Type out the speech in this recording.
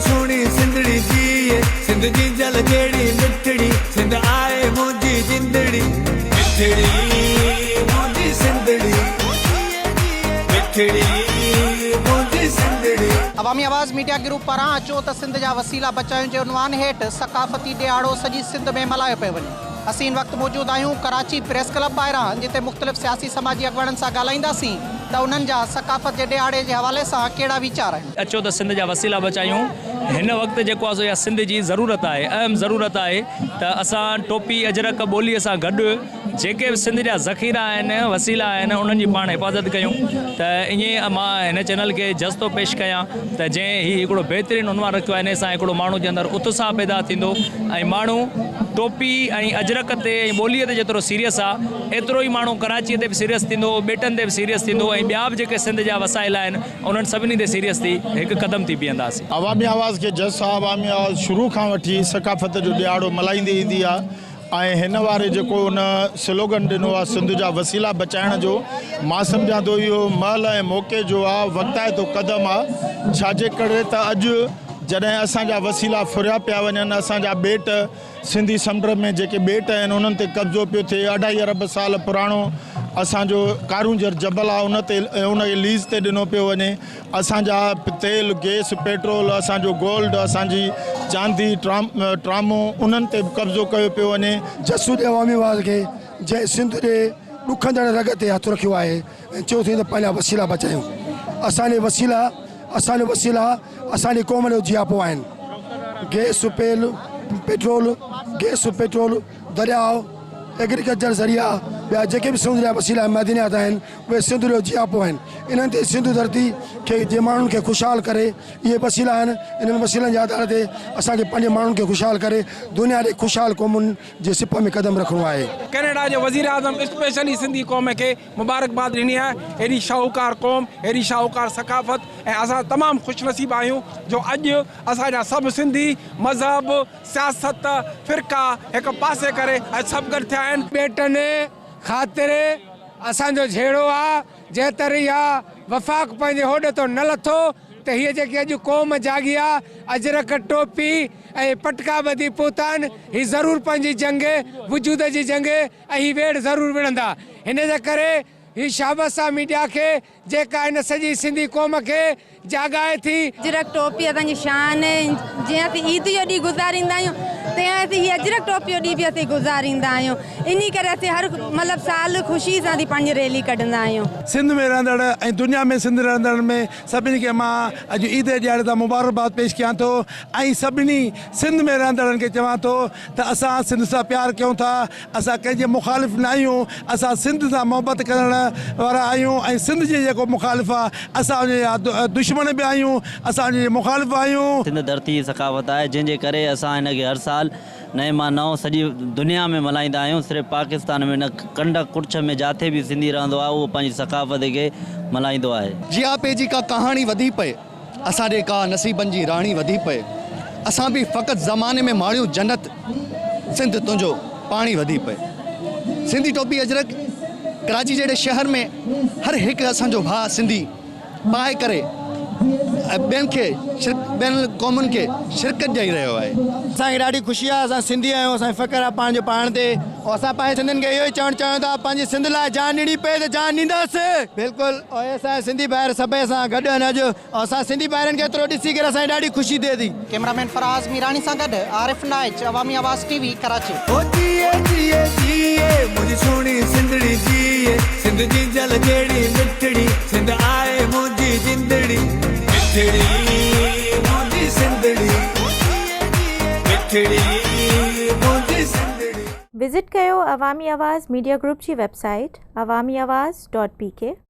سهڻي سنڌڙي جيئي سنڌ جيجل جهڙي مٺڙي سنڌ آهي منهنجي جندڙي مٺڙي منهنجي سنڌڙي مٺڙي منهنجي سنڌڙي. عوامي آواز ميڊيا گروپ پاران اچو ته سنڌ جا وسيلا بچايون جي عنوان هيٺ ثقافتي ڏهاڙو سڄي سنڌ ۾ ملهايو پيو وڃي. اسين هن وقت موجود آهيون ڪراچي پريس ڪلب ٻاهران جتي مختلف سياسي سماجي اڳواڻن سان ڳالهائينداسين ته انهن جا ثقافت جي ڏهاڙي جي حوالي سان ڪهڙا ويچار آهن. اچو ته سنڌ جا وسيلا بچايون هن وقت جيڪو آهي سو اها سنڌ جي ضرورت آهي اهم ضرورت آهي ته اسان ٽوپي اجرڪ ٻولي سان گڏ جيڪي به سنڌ جا ذخيرا آهن وسيلا آهن انهن جي پاڻ حفاظت ڪيون ته ائين مان هن چينل کي جس ٿو پيش ڪيان ته جنهن هي هڪڙو بهترين عنوان رکيو آهي انهي سان هڪڙو ماڻهو جي اندر اتساهه پيدا ٿيندو ۽ ماڻهو ٽوپي ۽ اجرڪ تي ۽ ٻوليء تي جيترو سيريس آ ايترو ئي ماڻهو ڪراچيء تي به سيريس ٿيندو ٻيٽن تي به سيريس ٿيندو ۽ ٻيا به جيڪي سنڌ جا وسائل آهن انهن سڀني تي سيريس ٿي هڪ قدم ٿي بيهنداسين. عوامي آواز کي جس آ عوامي آواز شروع کان وٺي ثقافت جو ڏهاڙو ملهائيندي ايندي آ ۽ هن واري جيڪو ان سلوگن ڏنو آ سنڌ جا وسيلا بچائڻ جو مان سمجهان ٿو اهو مهل ۽ موقعي جو آ وقتائتو قدم آ ڇاجي ڪري ته اڄ جڏهن اسان جا وسيلا ڦريا پيا وڃن اسان جا ٻيٽ سنڌي سمنڊ ۾ جيڪي ٻيٽ آهن انهن تي قبضو پيو ٿئي، اڍائي ارب سال پراڻو اسان جو ڪارونجهر جبل آهي ان تي ان کي ليز تي ڏنو پيو وڃي، اسان جا تيل، گئس، پيٽرول، اسان جو گولڊ، اسان جي چاندي، ٽرامو انهن تي به قبضو ڪيو پيو وڃي. جسود عوامي آواز کي جنهن سنڌ جي ڏکندڙ رڳ تي هٿ رکيو آهي ۽ چيو اٿئي ته پنهنجا وسيلا بچايون، اسان جي وسيلا اسان جو وسيلا اسان جي قوم جو جياپو آهن. گئس، پيل، پيٽرول، گئس، پيٽرول، درياء، ايگريڪلچر ذريعا، ٻيا جيڪي به سنڌ جا وسيلا ۽ معدنيات آهن اهي سنڌ جو جياپو آهن. انهن تي سنڌ ڌرتي کي جي ماڻهن کي خوشحال ڪري اهي وسيلا آهن. انهن وسيلن جي آڌار تي اسان کي پنهنجي ماڻهن کي خوشحال ڪري دنيا جي خوشحال قومن جي صف ۾ قدم رکڻو آهي. ڪئناڊا جو وزيراعظم اسپيشلي سنڌي قوم کي مبارڪباد ڏني آهي، هيڏي شاهوڪار قوم، هيڏي شاهوڪار ثقافت ۽ اسان تمام خوش نصيب آهيون جو اڄ اسان جا سڀ سنڌي مذهب، سياست، فرقا هڪ پاسي ڪري اڄ سڀ گڏ ٿيا آهن. ٻيٽن خاطر اسان جو جهيڙو آ، جيتر اها وفاق پنهنجي هوڏ تون نه لٿو ته هيء جيڪي اڄ قوم جاڳي آ، اجرڪ، ٽوپي ۽ پٽڪا ٻڌي پهتا آهن، هي ضرور پنهنجي جنگ، وجود جي جنگ ۽ هي ويڙهه ضرور وڙهندا. هن جي ڪري هي شابس آ ميڊيا کي جيڪا هن سڄي سنڌي قوم کي جاڳائي ٿي. اجرڪ ٽوپي اسان جي شان آهي جيئن اسين عيد جو ڏينهن گذاريندا آهيون تيئن اسين هي اجرڪ ٽوپي جو ڏينهن به اسين گذاريندا آهيون انهي ڪري اسين هر مطلب سال خوشي سان اسين پنهنجي ريلي ڪڍندا آهيون. سنڌ ۾ رهندڙ ۽ دنيا ۾ سنڌ رهندڙن ۾ سڀني کي مان اڄ عيد جي ڏهاڙي تان مبارڪباد پيش ڪيان ٿو ۽ سڀني سنڌ ۾ رهندڙن کي چوان ٿو ته اسان سنڌ سان پيار ڪيون ٿا، اسان ڪنهن جي مخالف نه آهيون، اسان سنڌ سان محبت ڪرڻ وارا آهيون ۽ سنڌ جي جيڪو مخالف آهي اسان ان جا دشمن به آهيون، اسان ان جي مخالف به آهيون. سنڌ ڌرتي جي ثقافت آهي جنهن جي ڪري اسان هن کي هر سال نئين مان نئون سڄي دنيا ۾ ملهائيندا آهيون صرف پاڪستان ۾ نه ڪنڊ ڪڙڇ ۾ جاٿي به سنڌي رهندو آهي اهو پنهنجي ثقافت کي ملهائيندو آهي. جياپي جي ڪا ڪهاڻي وڌي پئي. اسان ڏي ڪا نصيبن جي راڻي وڌي پئي اسان به فقط زماني ۾ ماڻيون جنت سنڌ تنهنجو پاڻي وڌي پئي سنڌي ٽوپي اجرڪ ڪراچي جهڙي شهر ۾ هر هڪ اسان جو ڀاء سنڌي پائي ڪري ۽ ٻين کي ٻين قومن کي شرڪت ڏئي رهيو آهي. اسان کي ڏاڍي خوشي آهي اسان سنڌي آهيون اسان کي فخر آهي پنهنجو پاڻ تي ۽ اسان پنهنجي سنڌين کي اهو ئي چوڻ چاهيون ٿا پنهنجي سنڌ لاء جان ڏيڻي پئي ته جان ڏينداسين. بلڪل اهي اسان جا سنڌي ڀائر سڀئي اسان سان گڏ آهن اڄ ۽ اسان سنڌي ڀائرن کي ايترو ڏسي ڪري اسان کي ڏاڍي خوشي ٿئي ٿي. ڪئميرا مين فراز ميراڻي سان گڏ عارف نائچ، عوامي آواز ٽي وي، ڪراچي. او جيئي جيئي جيئي منهنجي سهڻي سنڌڙي جيئي سنڌ جيجل جهڙي مٺڙي سنڌ آهي منهنجي جندڙي مٺڙي منهنجي سنڌڙي مٺڙي منهنجي سنڌڙي. وزٽ ڪيو عوامي آواز ميڊيا گروپ جي web site Awami Awaz dot P K.